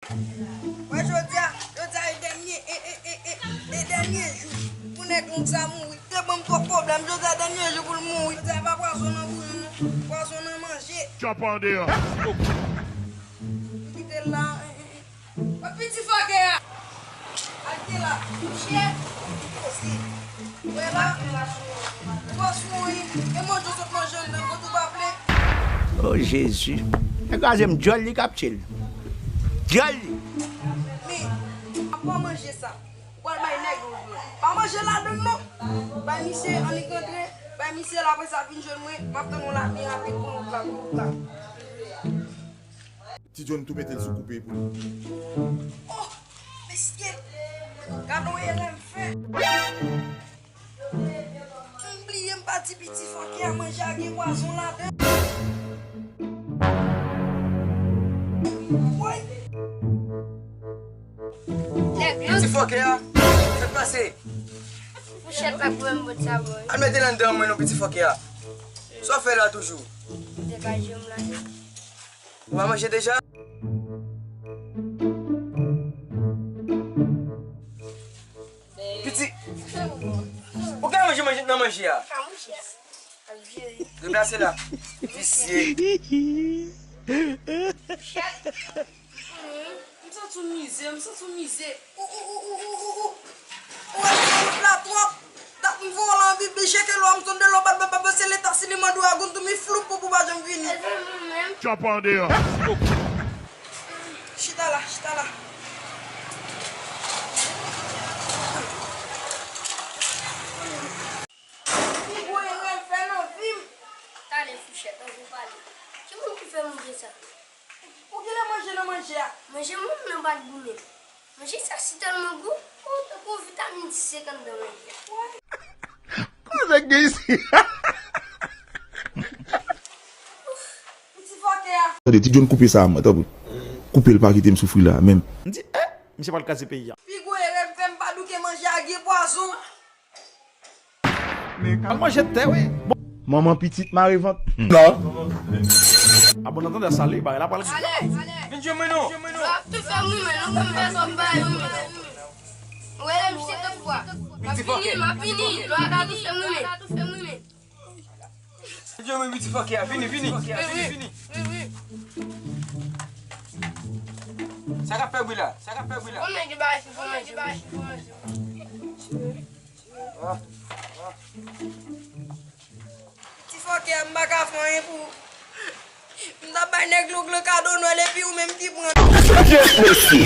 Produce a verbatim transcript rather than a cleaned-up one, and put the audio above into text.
Wè, jodi a, jodi a e dènye, e, e, e, e, e dènye jou pou nèg long sa mouri. Te ban m twòp pwoblèm, jodi a dènye jou pou l mouri. Jodi a pa pwason nan bouyon non, pwason nan manje. Tchòp an deyò. M kite l la. Wè piti fòkè a. Al te la. Mouche. Osi. Wè la. Pwason wi. E manje w sot manje anndan, kote w pa plen. O Jezi. Nèg kraze m dyòl li k ap tchel. Dyòl li. Men, apa manje sa. Ou pral bay nèg ou vle. Pa manje ladann non. Bay misye annik rantre. Bay misye la apre sa vin jwenn mwen. M ap tann ou la byen rapid pou nou pran wout la. Ti John tou mete l sou koupe pou li. Oh, mesye! Gade yon erè m fè. M bliye m pa di piti fòkè a manje a gen pwazon ladan. Woy! Piti fòkè a, sa k pase? Fouchèt la pou mwen bòt sa, boy. Al mete l anndan mwen non, piti fòkè a. Sa w fè la toujou? Degaje m la. Ou pa manje deja? Piti, ou ka manje manje nan manje a? Deplase la. Visye. M santi w mize, m santi w mize. Ou, ou, ou, ou, ou, ou, ou. Ou wè se wout la twòp. Dat m voye w la anvi bije ke lò m sonde lò bat bat bat se leta si li mande w agoun tou mi floup pou pou pa janm vini. Tchòp an deyò. Chita la, chita la. Pi gwo erè m fè nan vi m. Talè fouchèt, anvi pale. Ki moun ki fè manje sa? Ou genlè manje nan manje a. Manje moun nan pa t goumen. Manje sa si tèlman gou, oh, tankou vitamin C k anndan manje a. Kote k gen isi? Piti fòkè a. Tande, Ti John koupe sa a mwen, tanpri. Koupe l, pa kite m soufri la, menm. M di, eh, misye pral kraze peyi a. Pi gwo erè m fè, m pa douke manje a gen pwazon. Al manje tè, wi. Bon. Manman pitit mare vant. Non. A bon, nan tande sa li, bagay la pral. Vin jwenn mwen non. Yo ap tou fè m ri, men nou konn fè sa m pa ri, men. Ou wè lè m chita tout fwa. M ap vini, m ap vini. Yo ap tou fè m ri, men. Vin jwenn mwen piti fòkè a, vini, vini. Vini, vini. Sa k ap fè bri la? Sa k ap fè bri la? Kòman ki bagay si pou manje? Ti fòkè a, m pa ka fè anyen pou ou. M t ap bay nèg long lan kado Nwèl epi ou menm ki pran. Yes, mesye.